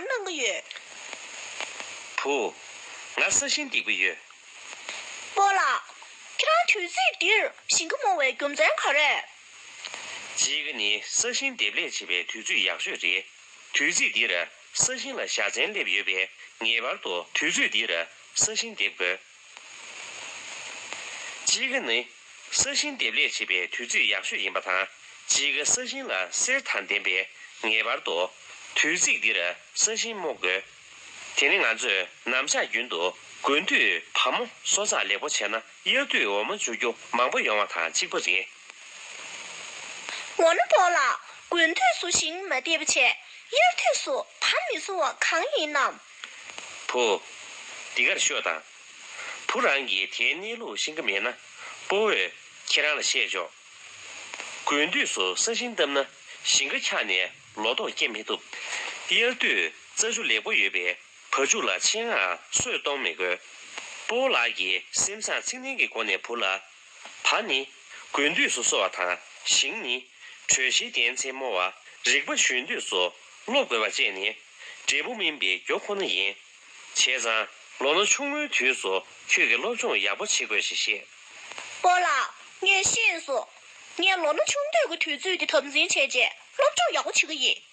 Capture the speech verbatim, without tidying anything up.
གནང་གི་ཡོད། བུ། ང་ས་ཞིང་འདེབས་ཀྱི་ཡོད། སྤོ་ལགས། ཁྱེད་རང་དུས་ཚོད་འདིར་ཞིང་ཁ་རྨོ་བའི་རྒྱུ་མཚན་ག་རེ། གཅིག་ནི་ས་ཞིང་འདེབས་ལས་བྱེད་པའི་དུས་ཚོད་ཡག་ཤོས་རེད། དུས་ཚིགས་འདིར་ས་ཞིང་ལ་བཞའ་ཚན་སླེབས་ཡོད་པས། ངེས་པར་དུ་དུས་ཚོད་འདིར་ས་ཞིང་འདེབས་དགོས། གཅིག་ནི་ས་ཞིང་འདེབས་ལས་བྱེད་པའི་དུས་ཚོད་ཡག་ཤོས་ཡིན་པ་དང་། གཅིག་ས་ཞིང་ལ་གསེར་དང་ལྡན་པས། ངེས་པར་དུ་དུས་ཚིགས་འདིར་ས་ཞིང་རྨོ་དགོས། དེ་ནི་ང་ཚོས་ནམ་ཞག་རྒྱུན་དུ་དགུན་དུས་བ་མོ་གསོ་ཚགས་ལེགས་པོ་བྱས་ན། དབྱར་དུས་འོ་མ་འཇུ་རྒྱུ་མང་པོ་ཡོང་བ་དང་གཅིག་པ་རེད། འོ་ན་སྤོ་ལགས། དགུན་དུས་སུ་ཞིང་མ་འདེབས་པ་བྱས། དབྱར་དུས་སུ་བ་མི་བཟོ་བ་གང་ཡིན་ནམ། བུ། འདི་གར་ཤོག་དང་། བུ་རང་གིས་དེའི་གནས་ལུགས་ཤེས་ཀྱི་མེད་ན། སྤོ་བོས་ཁྱེད་རང་ལ་བཤད་ཆོག་དགུན་དུས་སུ་ས་ཞིང་བཏབ་ན་ཞིང་ཁ་འཁྱག་ནས་ལོ་ཏོག་སྐྱེ་མི་ཐུབ། དབྱར་དུས་རྩྭ་ཆུ་ལེགས་པོ་ཡོད་པས། བ་ཕྱུགས་ལ་ཆེད་མངགས་སོས་གཏོང་མི་དགོས། སྤོ་བོ་ལགས་ཀྱིས་སེམས་བཟང་ཚིག་ནན་གྱི་སྒོ་ནས་བུ་ལ། བ་ནི་དགུན་དུས་སུ་གསོ་བ་དང་། ཞིང་ནི་དྲོད་གཤེར་ལྡན་ཚེ་རྨོ་བ། རིག་པ་གཞོན་དུས་སུ་སློབ་དགོས་པ་བཅས་ནི་འབྲས་བུ་སྨིན་པའི་རྒྱུ་ཁོ་ན་ཡིན། བྱས་ཙང་ལོ་ན་ཆུང་ངུའི་དུས་སུ་ཁྱོད་ཀྱིས་སློབ་སྦྱོང་ཡག་པོ་བྱེད་དགོས་ཞེས་བཤད། སྤོ་ལགས། ངས་ཤེས་སོང་། ངས་ལོ་ན་ཆུང་དུས་ཀྱི་དུས་ཚོད་དེ་དམ་འཛིན་བྱས་རྗེས་སློབ་སྦྱོང་ཡག་པོ་བྱེད་ཀྱི་ཡིན།